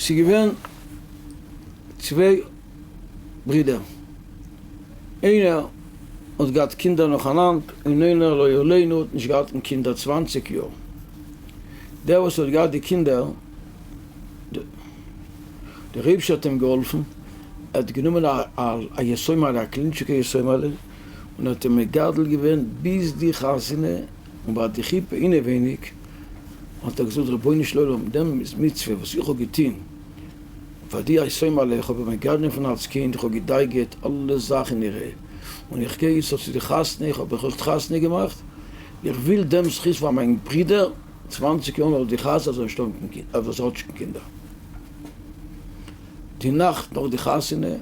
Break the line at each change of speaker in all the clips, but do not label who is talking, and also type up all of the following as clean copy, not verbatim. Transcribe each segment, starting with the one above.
ס'איז געווען צוויי ברידער, איינער האט געהאט קינדער נאכאנאנד, און איינער לא עלינו האט נישט געהאט קיין קינדער צוואנציג יאר. דער וואס האט געהאט די קינדער, דער אייבערשטער האט אים געהאלפן, ער האט גענומען א יתומה'לע, א קליינטשיגע יתומה'לע, און האט אים מגדל געווען ביז די חתונה, און ביי די חופה אינעווייניג האט ער געזאגט, רבונו של עולם, דעם מצוה וואס איך האב געטון פאר די יתומה'לע, איך האב אים מגדל געווען פון אלס קינד, איך האב געדייגעט אלע זאכן אירע, און איך גיי איצט צו די חתונה, איך האב אויך חתונה געמאכט, איך וויל דעם זכות פאר מיין ברודער, צוואנציג יאר נאך די חתונה זאל נישט האבן קיין קינד, וואס האט נישט קיין קינדער. די נאכט נאך די חתונה,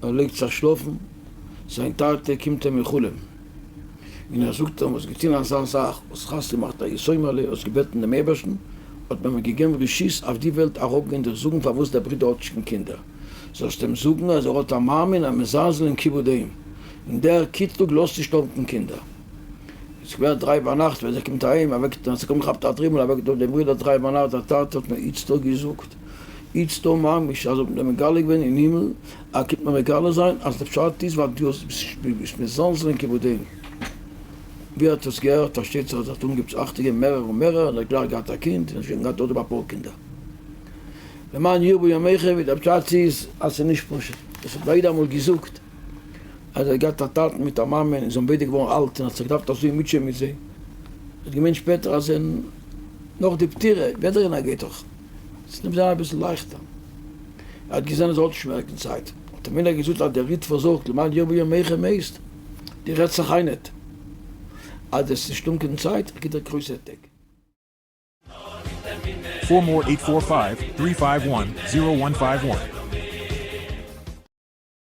ער לייגט זיך שלאפן, זיין טאטע קומט אים אין חלום, און ער זאגט אים, האסט געטון אזא זאך, האסט חתונה געמאכט א יתומה'לע, האסט געבעטן דעם אייבערשטן, האט מען מיר געגעבן רשות אויף די וועלט אראפגיין דיך זאגן פארוואס דער ברודער האט נישט קיין קינדער, זאלסט אים זאגן אז ער האט א מאמע און א מזלזל אין כיבוד אם, און דער קיטרוג לאזט נישט האבן קיין קינדער. עס איז געווען דריי ביינאכט ווען ער קומט אהיים, ער וועקט, ער האט זיך אנגעכאפט א דרימל, ער וועקט אויף דעם ברודער דריי ביינאכט, דער טאטע האט מיר איצט דא געזאגט, איצט דא ממש, אז האט מיר מגלה געווען אין הימל, ער קומט מיר מגלה זיין אז די פשט איז ווייל דו האסט ביסט מזלזל אין כיבוד אם. ווי ער האט עס געהערט פארשטייט זיך אז ער האט אנגעהויבן צו אכטונג געבן מערער און מערער, און ער האט גלייך געהאט א קינד, און ער האט שוין געהאט אויך אפאר קינדער. למען ירבו ימיכם, ווי דער פשט איז אז ס'איז נישט פשוט, דאס האט ביידע אמאל געזאגט. אז ער האט געהאט א טאטן מיט א מאמע און זיי זענען ביידע געווארן אלט און האט זיך געדארפט אזוי מוטשען מיט זיי, ער האט געמיינט שפעטער אז אין נאך די פטירה וועט ער אין א געט אויך עס נעמט זיין אביסל לייכטער, ער האט געזען אז ער האט נישט מער קיין צייט, האט אים איינער געזאגט אז דער ריטב"א זאגט למען ירבו ימיכם הייסט דו רעדסט זיך איין אז עס איז נישט דא קיין צייט, איך גיב דיר גרויסע טעג.
For more 845 351 0151.